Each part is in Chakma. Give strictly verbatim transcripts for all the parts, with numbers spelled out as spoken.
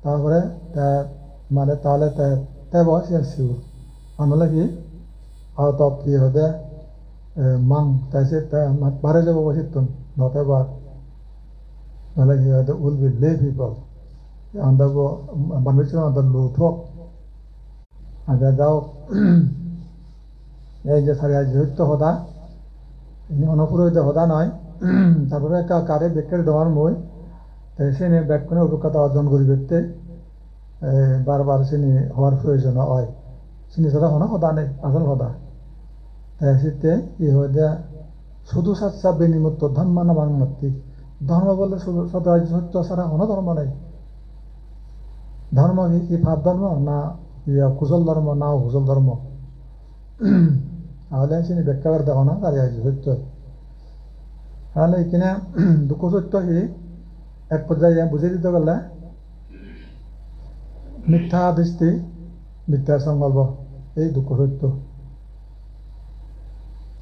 Tarpore te mane tahole te tebo siyan sure. Ar nole hi out of hi hoide, eh, mang, te se te ma-, bare jebo bo sittun, no tebo ar. Nole hi hoide will be lay people. Anda bo, manujchun anda lo thok. Acha jahok, ei je sari aji sotto hoda, ini hono purohito hoda noi. Tarpore ekka ekka guri bekkere dongor mui. Te sini bekkune obhiggota orjon guribette, eh, bar bar sini hobar proyojon oi. Sini sara hono hoda nei, asol hoda. Te sitte hi hoide, sudhu sacca vinimutto dhamma namang natthi. Dharma bole sudhu sacca sotto sara hono dharma nei. Dharma hi, hi pap dharma na, iya, kusol dharma na okusol dharma? Tahole sini bekka gori dego na, sari aji sotto. Tahole ikkine dukkho sotto hi? Ek porjaye bujei dite gele mittha dristi, mittha songkolpo, ei dukkho sotto.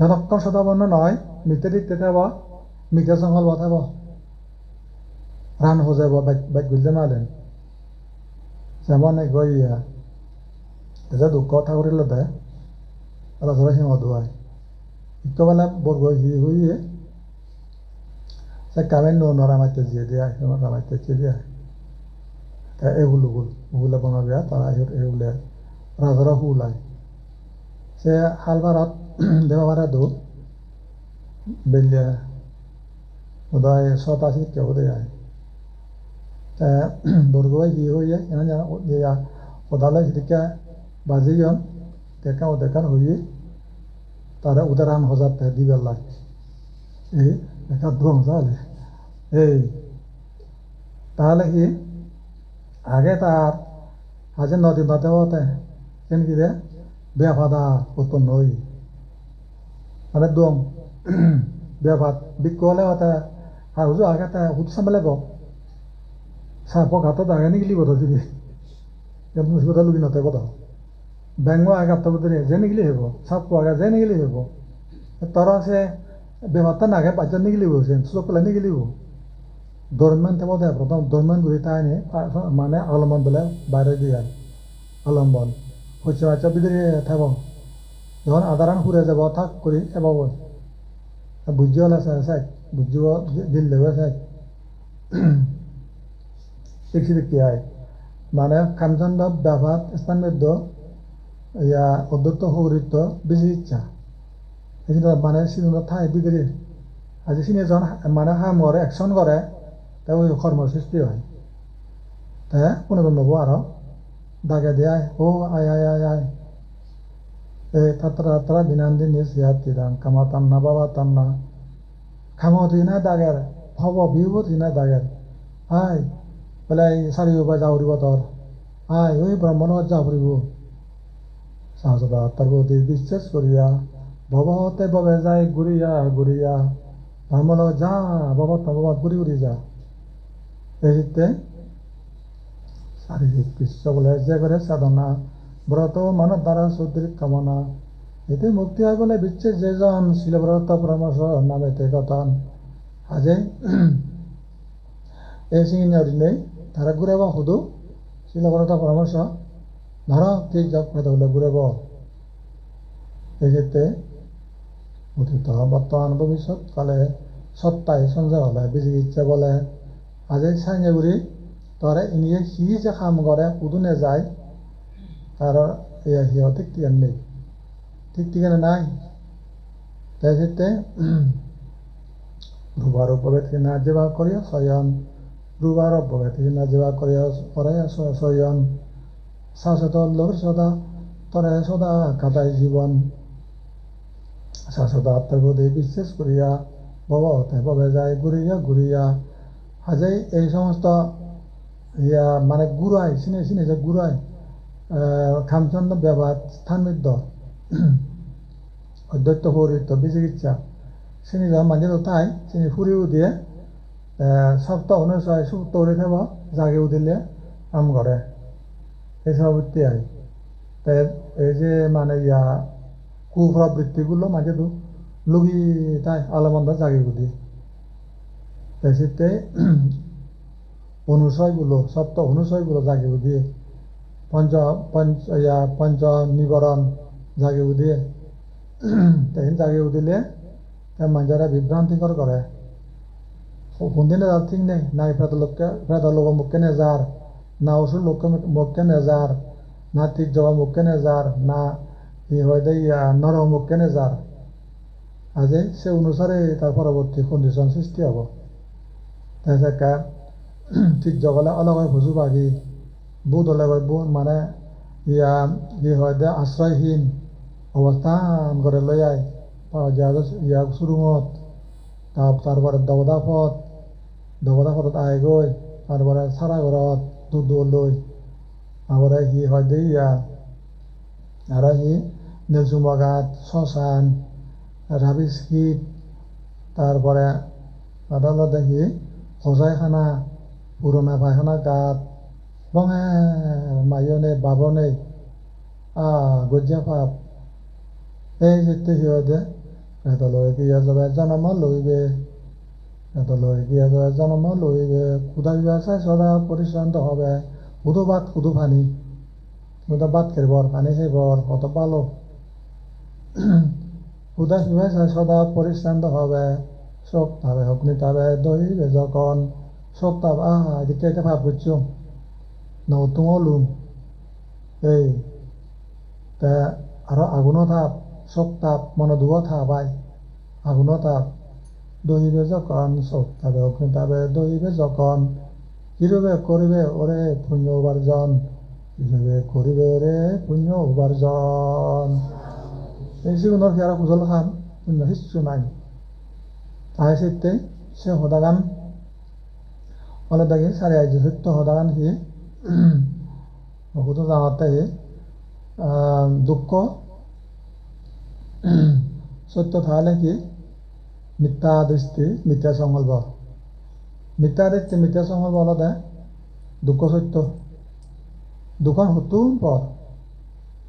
Jotokkon sodabanno noi, mitte dristi thebo, mittha songkolpo thebo. Ran hojebo bej, bej gulle malen. Jemon ekko iye, eje dukko tha gurilode, aro sore hingo duai. Ikko bele borgoi hi hoye, se kamen nuo nuo ramatte jiyedi ai, nuo ramatte jiyedi ai. Te ei hul ugul, ugule bono biya, tara ei hul, ei hule rajoro hul ai. Se hal parot deba pare do, belle Hodai sota sidikke obode ai. Te borgoi hi hoye, ena jana, iya, hodaloi sidikke bajeyon, te ekka ode ekkan hoye, tare udaran hojatte dibar lai. Ei, ekka duong sale. Ei, tahole hi, age tar, haje nodi node ote, sen gide, bepada utponno oye. Mane duong, bepar, bikku ole hote, ha uju age te hut samele bo. Sapo gato dage nigilibo do dibe. Em, uju da lugi note bodo. Bengo age gatto bidire, je nigili hebo. Sapo age, je nigili hebo. Tara se bepatta nage, bajjo nigilibo sen, sujok pele nigilibo. Dormen te bode, prothom dormen guri taine, pa-, pa-, mane alomon bele baire di ai. Alomon. Pocche pacche bidire thebo. Jokhon adaran hure jebo, thak guri thebo boi. Bujjo ole se, se, bujjo gille bo se. Thik sidikke ai. Mane Kamchanda Byapat Sthan Beddo, iya, Uddotto Houritto Bicikitsa. Ei jinijo mane sigun thai bidire. Aji sini jon mane ham gore, action gore, te ui kormo sristi oi. Te uno don lobo aro dagedi ai, o ai, ai, ai, ai. E tatra tatra binandini siyatidang kamatanna bhavatanna. Kamot hi na dager, bhabo biyugot hi na dager. Ai, bole ei sari ubai ja puribo tor. Ai, oi Brahmo logot ja puribo. Sasoda attar proti bichches guriya, bhobo hote bhobe jai guriya guriya, Brahmo logot ja, bhobo hotte bhobot guri guri ja. Ei hitte saririk bichches bole je gore sadhona, broto manoddhara sudrik kamona. Ete mukti oi bole bichches je jon, sila broto poramorsho name te kathan. Haje ei singine urinei tara gurebo hudu, sila broto poramorsho, noro thik jok pedo bole gurebo. Ei jette otito, bortoman, bobissot kale sottai sonjay ole, bicikitsa bole. Aje sanye guri tore iniye hi je ham gore, hudu nejai, taro ye hi ho thik thigana nei. Thik thigana nai. Te sette rupa rubbo bhedhina jeba koriya soyon, rupa rubbo bhedhina jeba koriya, koriya so-, soyon. Sasodo lor soda, tore soda kadai jibon. Sasoda attor proti bichches guriya, bhobo hote bhobe jai guriya guriya. Haje ei somosto iya mane gurai, sini, sini je gurai, eh, Kamchanda Byapat Sthan Beddo, Uddotto Houritto Bicikitsa. Sini je manje do thai, sini puri udiye, eh, sotto onusoy sutto guri thebo, jagi udile ham gore. Ei sobotte ai. Te ei je mane iya kuprobritti gulo manje do lugi thai, alo mondo jagi udi. Te sitte onusoy gulo, sotto onusoy gulo jagi udiye. Poncho, ponch-, iya, poncho niboron jagi udiye. Te hin jagi udile, te manjore bibrantikor gore. Ho-, hundi nejar thik nei, na preto lokke, preto logo mukke nejar, na osur lokke muk-, mukke nejar, na tijjogo mukke nejar, na hi hoide iya norogo mukke nejar. Aje se onusare tar poroborti condition sristi obo. Te sekke tijjog ole ologoi poju pagi, bhut olegoi bhut mane iya hi hoide asroyhin obostan gore loi ai. Pa-, ja-, iya surungot, ta-, tar pore dogoda pot, dogoda potot aigoi, tar pore sara gorot duk duk loi. Tar pore hi hoide iya, aro hi nelsumo gaj, sosan, rubbish heap, tar pore aro olode hi hojai hana, purona paikhana gaj, bonge mayo nei, babo nei, ah, gojja pap. Ei sette hi hoide, preto loge giye jobe jonom loibe, preto loge giye jobe jonom loibe, khuda pibase soda porishranto hobe, hudu bhat, hudu pani, hudu bhat kheribor, pani hebor, hodo bhalo. Khuda pibase soda porishranto hobe, sok tabe, ogni tabe, dohibe jokhon, sok tabe, ah, edikke edikke pap gocchong, no uttung olung. Ei, te aro aguno tap, sok tap, mono dugo tap ai, aguno tap. Dohibe jokhon, sok tabe, ogni tabe, dohibe jokhon, kirobe koribe ore punyo ubarjon, kirobe koribe ore punyo ubarjon. Ei sigunor hi aro kujol ham, punyo hissu nai. Tai sette se hodagan olode hi sari ajjo sotto hodagan hi? Hudu jangotte hi? Ah, dukko sotto tahole hi? Mittha dristi, mittha songolpo. Mittha dristi, mittha songolpo olode dukko sotto. Dukkan huttun por?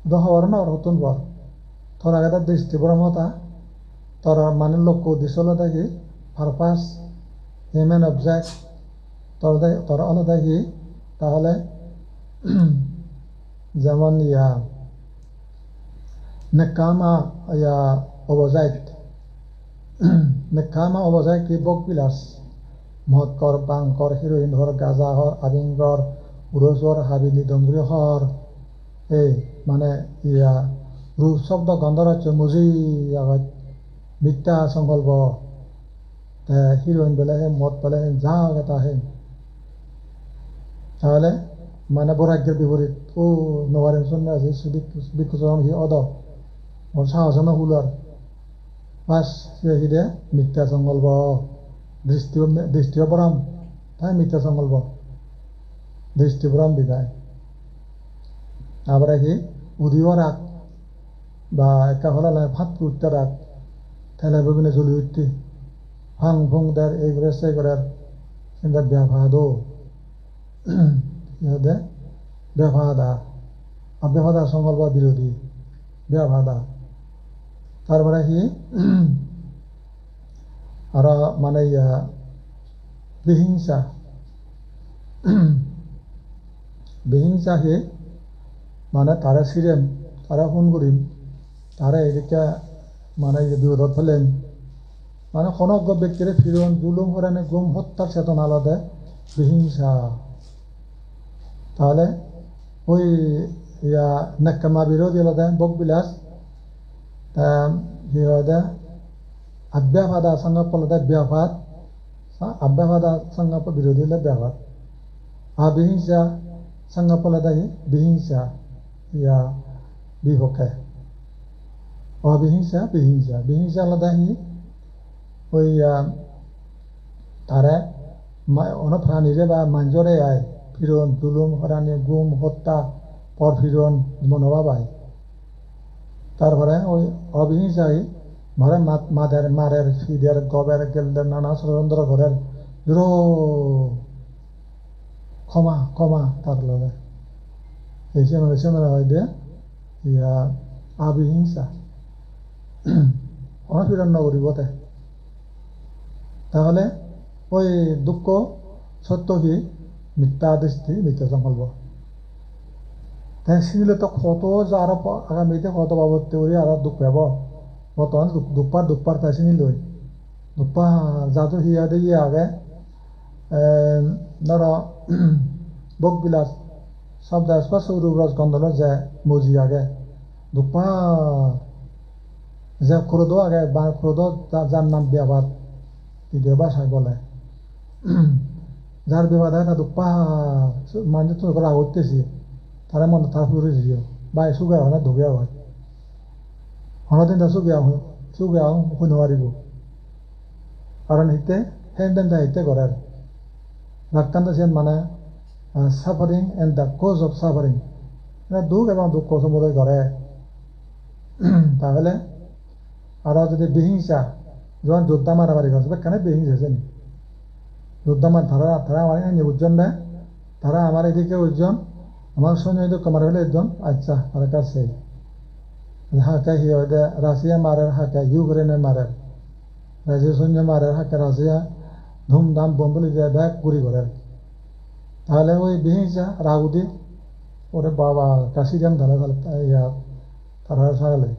Do hobor no pang huttun por. Tor agede dristi bhromota, tor mane lokko uddesho olode hi? Purpose, aim and object, tor de-, tor olode hi? Tahole jemon iya, nekkhamma iya obojait. Nekkhamma obojait hi? Bhog bilas. Mod hor, bhang hor, heroin hor, gaja hor, abing hor, uro suor, habi nidon guri hor. Ei, mane, iya, rup, sobdo, gondo, rosso, muji agoj, mittha songolpo. Te heroin bele hen, mod bele hen, ja age ta hen. Tahole, mane, boraggor biporit, o, no parim sonnyasi, bhik-, bhikkhu songho hi odo. Mor sahoso no hulor. Bas, se hi de, mittha songolpo, dristi, dristi bhrom, tai mittha songolpo, dristi bhrom bipai. Tar pore hi, udi orak, ba ekka holale phat utte rak, tele bobine juli utte, phang phung der, ei gorer, sei gorer, sende byapado. Hi hoide? Byapada. Abyapada songolpo birodhi. Byapada. Tar pore hi? Aro mane iya bihingsa. Bihingsa hi? Mane tare sirem, tare hun gurim, tare edikke mane iye bipodot pelem. Mane hono ekko bektire piron, julum, horani, gum, hottar chetona olode bihingsa. Tahole oi iya nekkhamma birodhi olode bhog bilas. Te hi hoide? Abyapada songolpo olode byapad. Sa-, abyapada songolpo birodhi olode byapad. Abhihingsa songolpo olode hi? Bihingsa. Iya, bipokke. Abhihingsa, bihingsa. Bihingsa olode hi? Oi, ah, tare ma-, ono pranire ba manjore ai, piron, julum, horani, gum, hotta, por piron, monobhab ai. Tar pore oi abhihingsa hi? More mat-, mader, marer, pider, gober, gelder, nana sorojontro gorer. Juro khoma, khoma tar loge. Ei siyanore, siyanore hoide, iya, abhihingsa. Hono piron no guribo te. Tahole oi dukko sotto hi? Mitta dristi, mitta songkolpo. Te sinile to hodo ja aro pa-, agami te hodo babotte guri aro duk pebo. Bortoman duk, duk par, duk par te siniloi. Duk par jadu hi ade ye age. Em, doro, bhog bilas, sobdo sporso rup ros gondo loi je moji age. Duk par. Je krodo age, ba krodo ja-, jar nam byapad, idu bhasai bole. Jar byapad age ta duk par, su-, manje tumi ekko rag utte si, tare mon tar puri diyo. Bai suge agon na duge agon. Hono din ta suge agon, suge agon hoi no paribo. Karon hitte, hen den ta hitte gorer. Rakkan ta siyen mane, ah, suffering and the cause of suffering. Mane duk ebong dukko somodoi gore. Tahole aro jodi bihingsa, jemon judda maramari gore, bekkani bihingsa seni. Judda man tara, tara amare eni bujjon de, tara amare edikke bujjon, amar sonyo edikke mari fele ejjon, accha, tara ekka sei. Hakke hi hoide, Russia marer, hakke Ukraine marer. Russia sonyo marer, hakke Russia dhum dham bomb bili je bek guri gorer. Tahole oi bihingsa ragudi, ore baba, ekka sidiyan tara, tara, iya, tara sagale.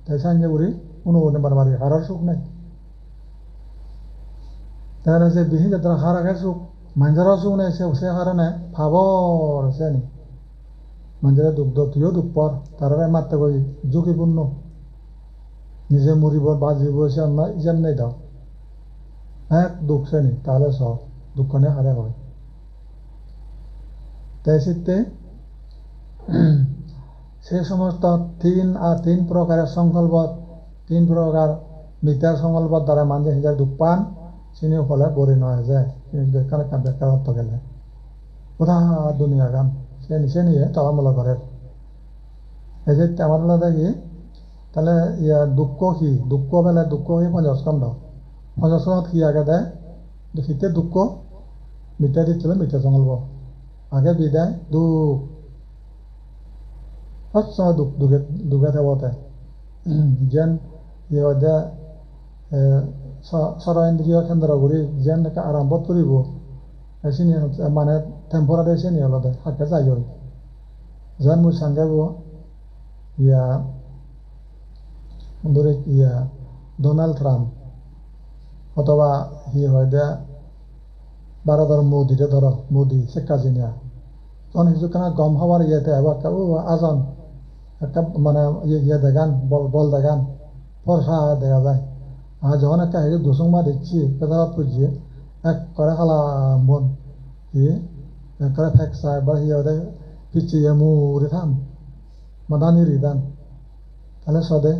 Te sanye guri, uno uno maramari, haror suk nei. Tahole se bihingsa tara har age suk, manjoro suk nei, se, se harone pabor seni. Manjore duk do, tuiyo duk por, tarare matte goi jhukipunno. Nije muribo, bajibo, se onno iyan nei do. Ek duk seni, tahole so, dukkani hare hoi. Te sitte, se somosto tin ar tin prokare songkolpo, tin prokar mithya songkolpor dara manje hijeni duk pan, sini hole bori no eje. Sini ekkan ekkan bekka gotto gele. Goda duniyagan, seni, seni e tolomolo gorer. Ejette amar olode hi, tale iya dukko hi, dukko bele dukko hi ponchoskondho. Ponchoskondhot hi agede, hitte dukko, mithya dristi loi mithya songkolpo. Age bidai duk. Sob somoy duk, duge, duge thebo te. Jiyan hi hoide, eh, so-, soro indriyo kendro guri jiyan ekka arambot puribo. Te sini mane temporary sini olode hakke jai oi. Jiyan mui sangebo, iya, duri iya Donald Trump, otoba hi hoide Bharodor Modi re dhoro, Modi, Sheikh Hasina. Ton hiju ekkana gom hobor iye te ebo ekka, o, ajon. Ekka mane iye, iye degan, bol, bol degan. Porsa dega jai. Ar jokhon ekka hiju dusung ma dicche, pejarot pujje, ekkore hala mon. Hi? Ekkore peksa, ekbar hi hoide, picche iye muri than. Madani ridan. Tale sode,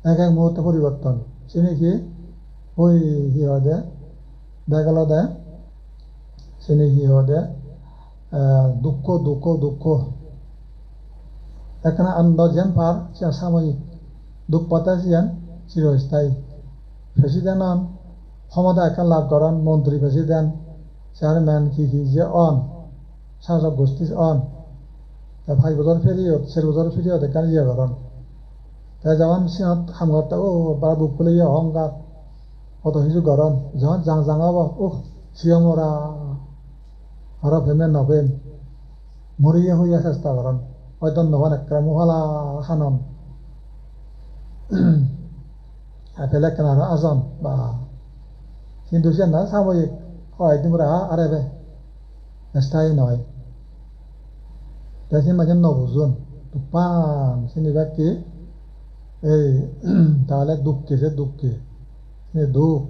ek ek muhurto poriborton. Sini hi? Oi, hi hoide? Dega olode, sini hi hoide? Eh, dukko, dukko, dukko. Ekkana ando jiyan par, siyan samoyik. Duk pate siyan chirostayi. President on, homota ekkan lab goron, montri president, chairman hi hi je on, sasok gosti on. Te pach bojor period, ser bojor period ekkan iye goron. Te jokon siyot ham gotte, o, bara buk fuliye ohongkar. Hoto hiju goron. Jokon jang jang obo, uh, siyo mora. Aro pem ne no pem. Muriye huye chesta goron. Hoito no pan ekkere muhala hanon. Ar pele ekkena aro ajon. Ba. Hintu siyan na samoyik. Hoi din guri ar ebe. Sthayi noi. Te se mane no bujon. Duk pan sini bek hi? Ei, tahole duk hi se duk hi? Sini duk.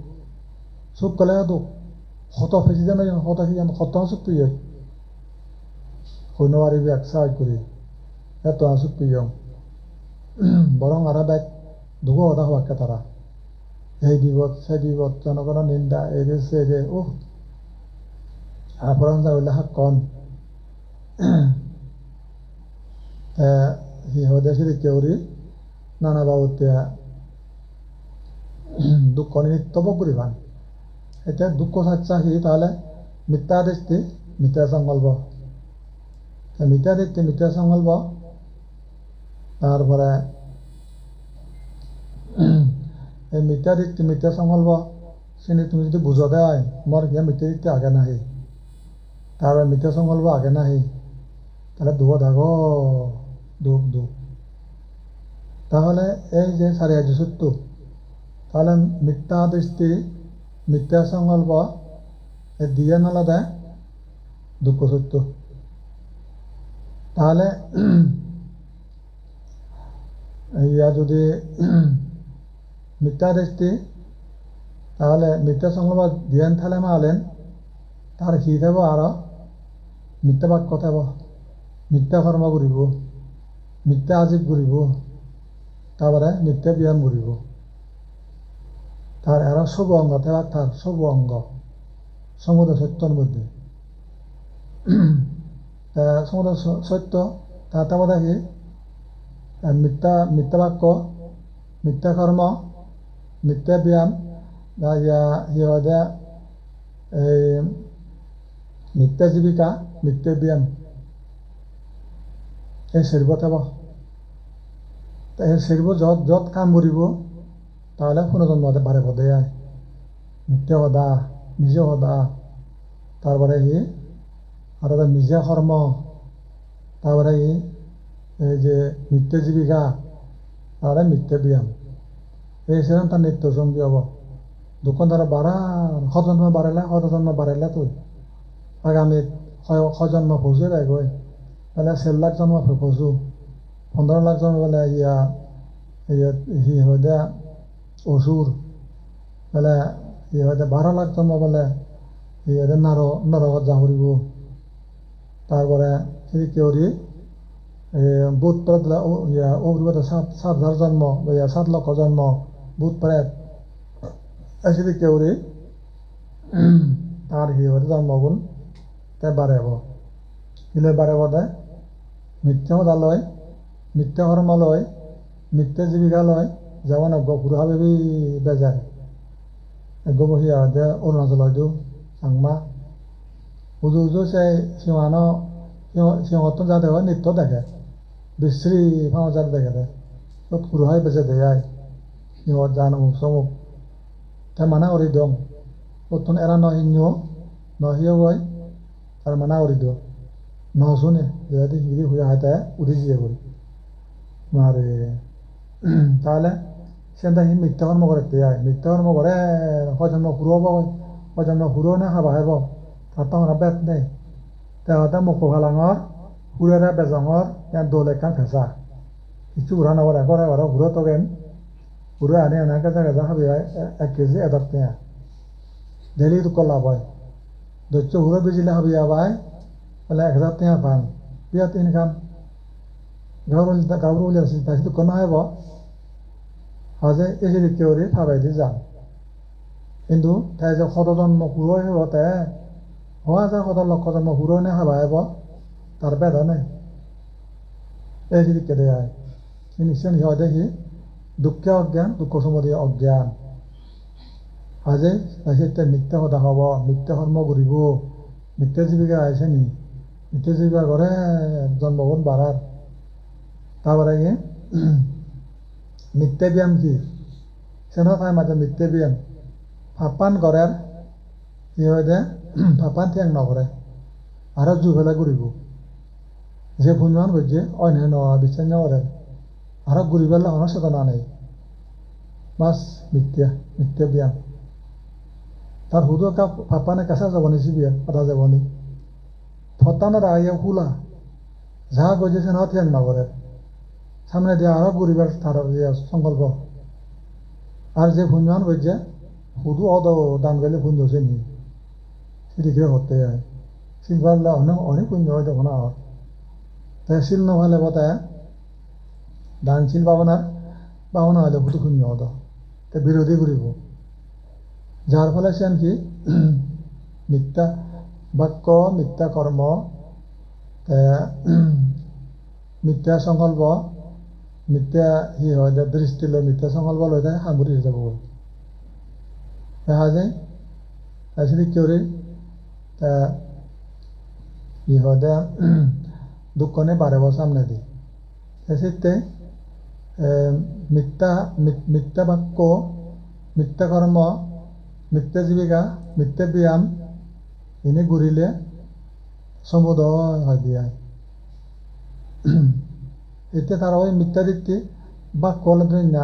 Suk gole duk. Hoto president oyon, hoto hi oyon, hoto suk peyon. Hoi no paribe ek side guri. Etto suk peyon. Borong aro bek dugo hoda hobakke tara. Ei bibot, sei bibot, jonogono ninda, ei re, sei re, uh. Ar poran jagole hakkon. Te hi hoide sedokke guri nana babotte dukkani nitto bhog guri pan. Ete dukko saccha hi tahole? Mittha dristi, mittha songkolpo. Te mittha dristi, mittha songkolpo. Tar pore ei mittha dristi, mittha songkolpo Sini tumi jodi bujo de ai, mor hiye mitte ditte age nahi? Tar mitte songkolpo age nahi? Tale dugot ago, duk, duk. Tahole ei je sari ajjo sotto, tahole mittha dristi, mittha songkolpo, ei diyen olode dukko sotto. Tahole iya jodi mittha dristi, tahole mittha songkolpo diyen thele malen, tar hi thebo aro? Mittha bakko thebo, mittha kormo guribo, mittha ajib guribo, tar pore mittha biyam guribo. Tar aro sobo ongo thebak tar, sobo ongo. Somudo sottor moddhe. Te somudo so-, sotto, ta, ta bode hi? Eh, mittha, mittha bakko, mittha kormo, mittha biyam, ba iya, hi hoide, ei, mittha jibika, mittha biyam. Ei serbo thebo. Te ei serbo jot, jot kam guribo, tahole punojonmo barebo de ai. Mitte hoda, mije hoda, tar pore hi? Aro de mije kormo, tar pore hi? Ei je mitte jibika, tar pore mitte biyam. Ei seran tar nitto songi obo. Dukkon tar barar, ho jonmo barele, ho jonmo barele tui. Agamit ho, ho jonmo poju ebegoi. Bele ser lakh jonmo po-, poju. Pondro lakh jonmo bele iya, iya, hi hoide, osur. Bele, hi hoide, baro lakh jonmo bele, hi hoide, naro-, norogot ja puribo. Tar pore sedokke guri, eh, bhut pret bele, o, iya, o puribo de sat, sat hajar jonmo, iya, sat lokko jonmo, bhut pret. Ei sedokke guri, tar hi hoide, jonmogun te barebo. Hi loi barebo de? Mitte hoda loi, mitte hormo loi, mitte jibika loi, jemon ekko guro habibi bejer. Ekko bo hi hoide Arunachal hoide Changma. Uju uju se siyongano, siyo-, siyongottun jade oi nitto dege. Bisri pangor jade degede. Sot guro habibi bejede ai. Siyongot jan umuk somuk. Te mana guri dong. Ottun era no hinyo, no hiyogoi, tar mana guri do. No sune, jedi hingiri huya hai te udi jiye goi. Mare. Tahole, siyen do hi mitte hormo gorette ai. Mitte hormo gore, hojonmo puro obo, hojonmo puro ne haba hebo. Tar to hono bet nei. Te hoda mokko palangor, hurere bejongor, iyan dol ekkan pesa. Hissu gora no pore, gore gore huro togen. Huro ani ana gaja gaja habi ai, e-, ek kg edok tenga. Daily dokko lab oi. Dosso huro bijile habi abai, bole ek hajar tenga pan. Birat income. Gabur, gabur ule si, tasi dokko no hebo. Haje esi dikke guri pabai di jan. Hintu te je hodo jonmo huro hebo te, ho hajar hodo lokko jonmo huro ne haba hebo, tar bedo nei. Ei sedokke de ai. Sini, sini hoide hi? Dukke ogyan, dukko somode ogyan. Haje, haje te mitte hoda hobo, mitte hormo guribo, mitte jibika ai sini. Mitte jibika gore jonmogun barar. Tar pore hi? Mitte biyam hi? Seno tai maje mitte biyam. Pappan gorer, hi hoide, pappan thiyang no gore. Aro ju pele guribo. Je punyoan gojje, oine no biswas no gore. Aro guribar la hono sedona nei. Bas, mitte, mitte biyam. Tar hudu ekka pappan ekka sa jaboni sibe, pada jaboni. Pottan aro iye hula. Ja gojje sen hot hiyang no gore. Samnedi aro guribar tar iye songkolpo. Ar je punyoan gojje, hudu odo dan gele punyo seni. Sidikke hotte ai. Sil pale onek, onek punyo oide hona or. Te sil no pale bo te dan sil bhabona, bhabona oide hudu punyo odo. Te birodhi guribo. Jar phole siyan hi? Mittha bakko, mittha kormo, te mittha songkolpo, mittha hi hoide dristi loi, mittha songkolpo loi te ham guri jabo. Te haje, te sedokke guri, te hi hoide, dukkani barebo samnedi. Te sitte, eh, mittha, mit-, mittha bakko, mittha kormo, mitte jibika, mitte biyam, ini gurile somudoy hoide ai. Itte tara oi mitte ditti bakko olode na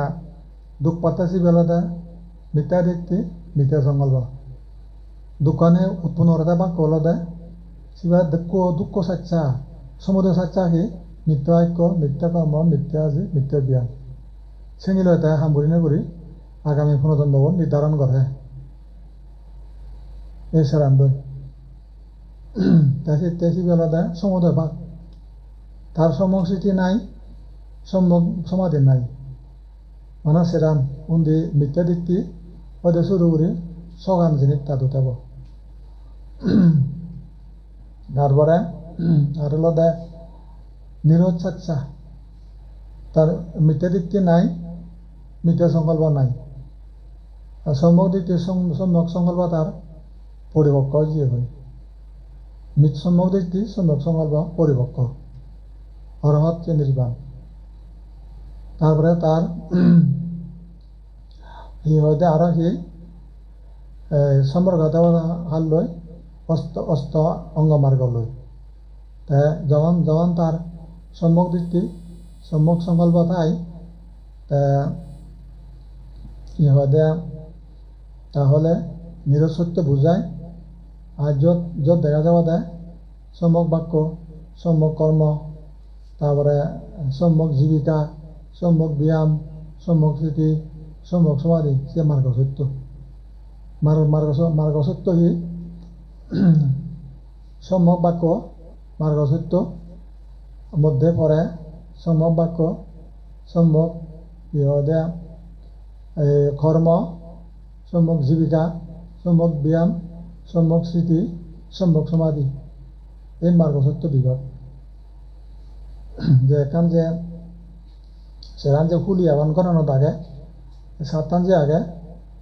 duk patte sibe olode mitte ditti, mitte songolpo. Dukkani utpon gorede bakko olode sibe dukko, dukko sacca, somudoy sacca hi? Mitte bakko, mitte kormo, mitte aji, mitte biyam. Sengiloi te ham gurine guri agami punojonmobo nirdaron gore. Ei serandoi. Te sitte sibe olode somudoy bak. Tar sommok sriti nai, sommok somadhi nai. Mane seran undi mitte ditti hoide suru guri sogan jinis ta dut ebo. Tar pore ar olode nirod sacca. Tar mitte ditti nai, mitte songkolpo nai. Ar sommok ditti, som-, sommok songkolpo tar poripokko oye goi. Mit sommok ditti, sommok songkolpo poripokko. Orohot se nirban. Tar pore tar hi hoide aro hi, eh, sommok debota halloi, osto, osto ongo margo loi. Te jogon, jogon tar sommok ditti, sommok songkolpo thai, te hi hoide, tahole nirod sotto bujai. Ar jot, jot dega jabode sommok bakko, sommok kormo, tar pore sommok jibika, sommok biyam, sommok sriti, sommok somadhi, se margo sotto. Mar-, margo so-, margo sotto hi? Sommok bakko, margo sotto, moddhe pore sommok bakko, sommok, hi hoide, eh, kormo, sommok jibika, sommok biyam, sommok sriti, sommok somadhi. Ei margo sotto bibhag. Je ekkan je seran je huli agon goranot age, sattan je age,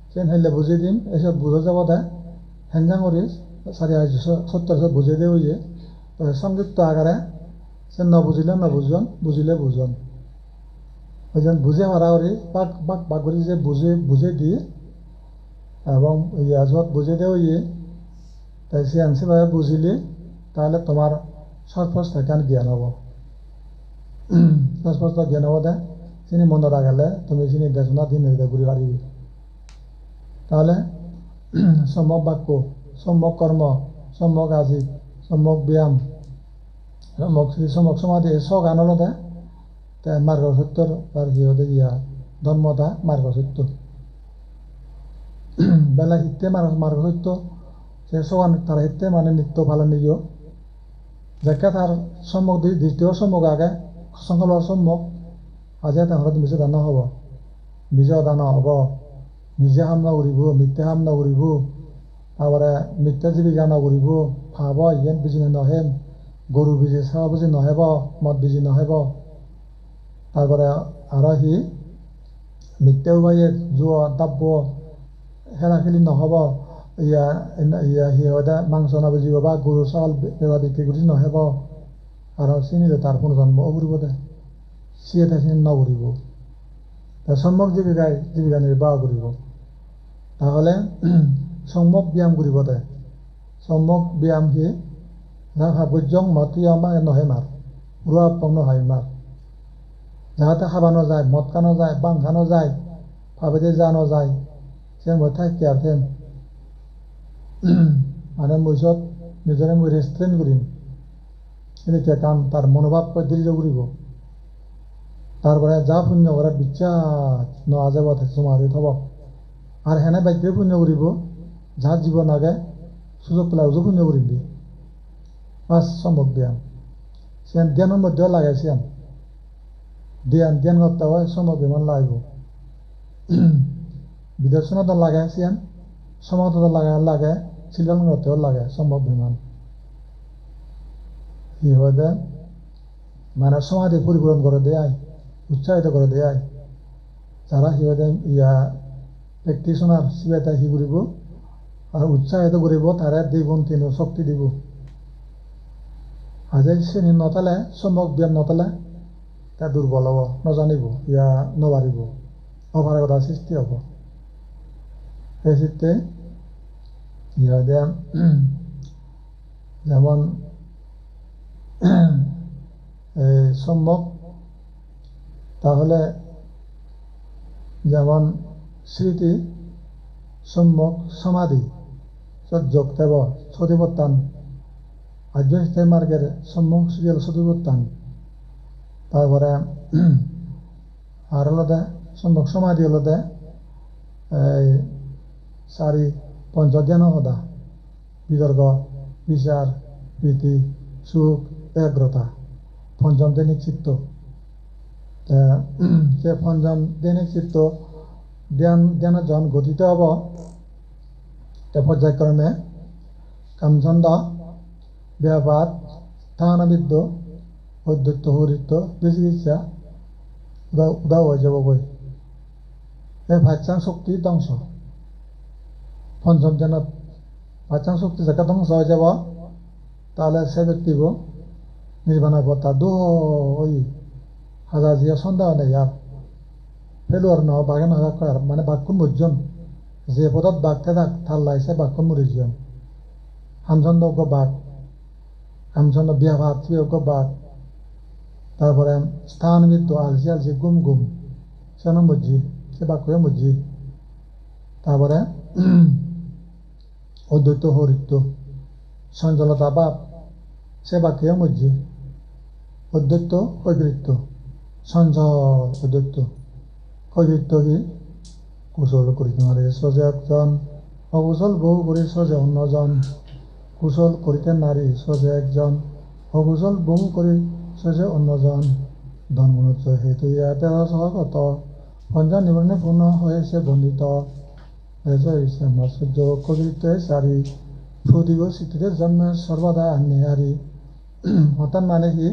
siyen helle bujei dim, ei sot bujo jabode, henjang guri sari aji so-, sottor sot bujei de oye. Te songkipto agare, siyen no bujile no bujon, bujile bujon. Hoijon buje para guri bak, bak, bak guri je buje, buje di, ebong iya jot buje de oye, te siyan sebabe bujile, tahole tomar sosposto ekkan gyan obo. Sosposto gyan obode, sini monot ragele tumi sini desona din niride guri paribe. Tahole sommok bakko, sommok kormo, sommok ajib, sommok biyam, sommok sri, sommok somadhi, ei sogan olode te margo sottor, ar hi hoide iya, dhormo da margo sotto. Bele hitte mar-, margo sotto, se sogan tara hitte mane nitto paloniyo. Jekke tar sommok di-, dittiyo sommok age, songkolpo sommok, aje te hono mije da no hobo. Mije hoda no hobo. Mije ham no guribo, mitte ham no guribo. Tar pore mitte jibika no guribo, pap oi, iyen bijine no hem, goru biji, sagol biji no hebo, mod biji no hebo. Tar pore aro hi, mitte ubaye juo dabbo hela heli no hobo, iya, iya hi hoide mangso no bijibo ba goru sagol be-, beba bikki guri no hebo. Aro sini le tar punojonmo o guribo de. Siye te sini no guribo. Te sommok jibikai, jibika nirbaho guribo. Tahole sommok biyam guribo de. Sommok biyam hi? Ja pap gojjong, mot piyong, bange no hemar. Uro appong no haimar. Jahate haba no jai, mot kha no jai, bang kha no jai, pabede ja no jai. Siyan mui thakke ar them. Mane mui sot nijore mui restrain gurim. Sedokke ekkan tar monobhab poi dirijo guribo. Tar pore ja punyo gore bijjaj no ajebo te somari thobo. Ar hene bej guri punyo guribo, ja jibon age, sujog pele uju punyo gurinde. Bas, sombhob gyan. Siyan dhyanor moddheyo lage siyan. Dhyan, dhyan gotte hoi sombhob gyan lagibo. Bidorshonot o lage siyan, somathit o lage, lage, sil palon gotte o lage, sombhob gyan. Hi hoide, mane somadhi poripuron gore de ai, utsahito gore de ai. Jara hi hoide, iya, practitioner sibe te hi guribo, ar utsahito guribo, tare digun tino shokti dibo. Aje sini no thele, sombhob gyan no thele, te durbol obo, no janibo, iya no paribo, oparogota sristi obo. Ei sitte Iye hoide, jemon, ei sommok, tahole jemon sriti, sommok somadhi, sot jog thebo, sotipottan, ajjo siste marger sommok sriti olo sotipottan. Tar pore ar olode sommok somadhi olode ei sari poncho dhyan hoda, bitorko, bichar, priti, suk, ekagrota, ponchom dhyanik chitto. Te se ponchom dhyanik chitto dhyan, dhyanot jokkon gothito obo, te porjayecrome kamchondo, byapad, sthanobiddo, oddhoitto, houritto, bicikitsa, uda, uda oi jebogoi. Ei pachchan shokti dhongso. Ponchom dhyanot pachchan shokti jekke dhongso oi jebo, tahole se bektibo nirbanor pottan duo oye, haja jiye sondeho nei ar. Phelur no, bage no hok ar, mane bakkun mojjon. Je podot bag thedak, tallai se bakkun mori jeyon. Kamchondo ekko bag, kamchondo byapad sibe ekko bag. Tar pore sthanobiddo, alsi alsi, gum gum, seno mojje, se bakkuyo mojje. Tar pore oddhoitto, houritto, sonjolota bhab, se bakkuyo mojje. Oddhoitto, hoigiritto, sonjol, oddhoitto. Hoigiritto hi? Kusol gurite nari soje ekjon, okusol bohu guri soje onnojon. Kusol gurite nari soje ekjon, okusol bohu guri soje onnojon. Dhon monujjo hetu iye tejo sohogoto, poncho nibone purno hoye se bondito. Ejo ise ma sujjo kogirite sari, prodhigo sittite jonme sorbada anni hari. Orthat mane hi?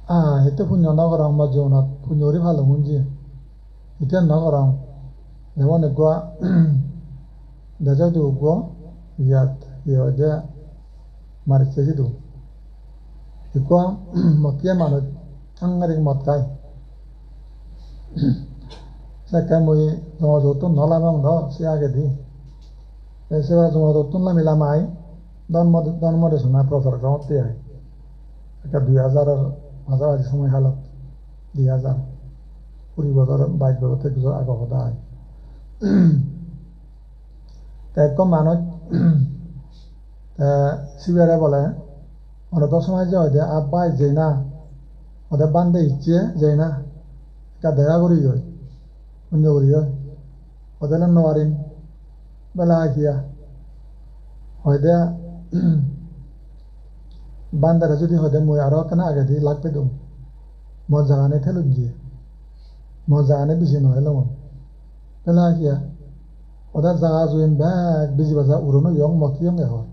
Ah, hitte punyo no gorong mo jibonot, punyo guri palung unji. Hitte no gorong. Jemon ekko dejo idu ekko iyat, iye hoide, maricche sidu. Ekko mot hiye manuj, sangadik mot hai. Sekke mui jomojottun no labong do, se agedi. Te se jomojottun lami lamai dhormo, dhormo desona prochar gorongotte ai. Ekka dui hajar majabaji somoy halot, dui hajar kuri bojor, bais bojor, teish bojor ago hoda ai. Te ekko manuj, te sibere bole, onoto somajje hoide, "Abba, ijjei na?" Hoide, "Bhante, ijje, jei na? Ekka dega guri oi, punyo guri oi." Hoide, "Ole no parim, bela hiya?" Hoide, "Bhantere judi hoide mui aro ekkena agedi lak pedung, mo jagani thelun je, mo jagani biji no elongor." Bela hiya? Hoide, "Jaga juin bek biji baja uron oyong, mot hiyonge hor."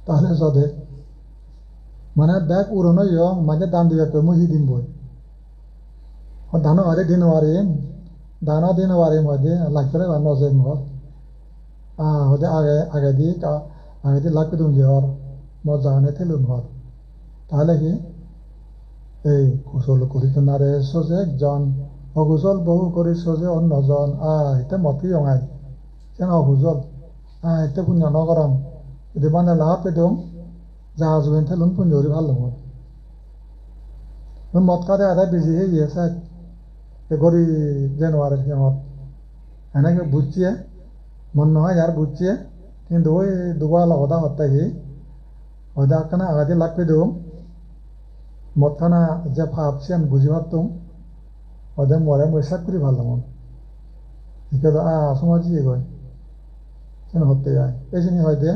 Tahole jode, mane bek uron oyong, mane dan dibatte mui hi dimboi? Ho dano ore di no parim, dano di no parim hoide, lak pele ba no jem hor. Ah, hoide age, agedi, agedi lak pedung je hor, mo jagani thelun hor. Tahole hi? Ei kusol gurite nari soje ekjon, okusol bohu guri soje onnojon. Ah, hitte mot hiyong ai, siyan okusol. Ah, hitte punyo no gorong. Judi bhante lak pedung, jaga juin thelun punyo guri palung. Mot hade hade biji heye sej. Te guri January hiyongot. Enege bujje, mon no hai ar bujje, hintu oi dugo alo hoda hotte hi, hoide ekkana agedi lak pedung, mot hana je pap siyan buji pattung, hoide more mui sep guri palungun. Ikke do a somaj iye goi. Siyan hotte ai. Ei sini hoide,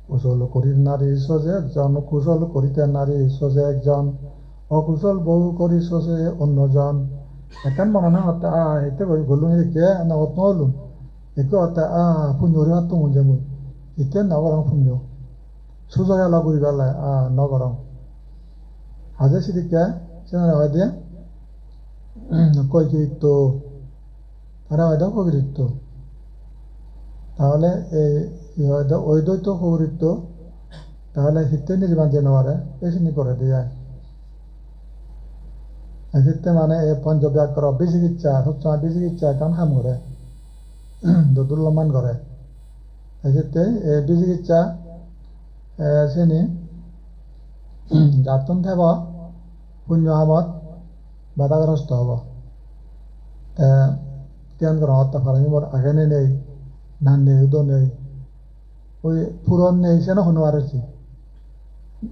kusol gurite nari soje ekjon, kusol gurite nari soje ekjon, okusol bohu guri soje onnojon. Ekkan mone hotte, a, hitte goi gollung, hitte no gollung. Ekko hotte, a, punyo guri pattung je mui. Hitte no gorong punyo. Sujog elo guri pele, a, no gorong. Haje sidikke, siyan hoide, koikiritto, tara hoide koikiritto. Tahole ei, ei hoide oidoitto koikiritto, tahole hitte nirban jei no pare, ei sini gore de ai. Ei hitte mane ei poncho byakro bicikitsa, sob somoy bicikitsa ekkan ham gore. Dodulloman gore. Te sitte, e, bijigicha, e, seni jattun thebo, punyo hamot badagrosto obo. Te dhyan gorongotte parami mor age ne nei, na nei, udo nei. Oi puron nei, seno hono ar hochi.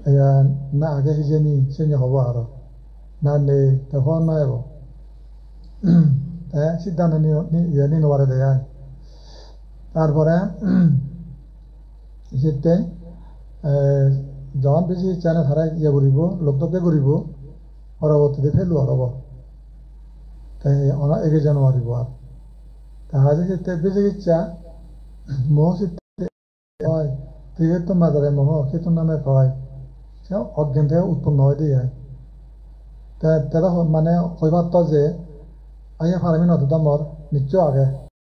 Eya, na age hijeni, seni hobo aro. Na nei, te hobor no ebo. Te siddhanto ni, ni, iye ni no pare de ai. Tar pore, sitte, eh, jogon bijigichane tara iye guribo, lok dokke guribo, porobottide failure obo. Te ono ege jei no paribo ar. Te haje sitte bijigicha, moho sitte oi, trivietto majare moho, ketu name koi. Se oggen theke utponno oide ai. Te, te do mane hoi patto je, aiya parami no de do mor, nicho age.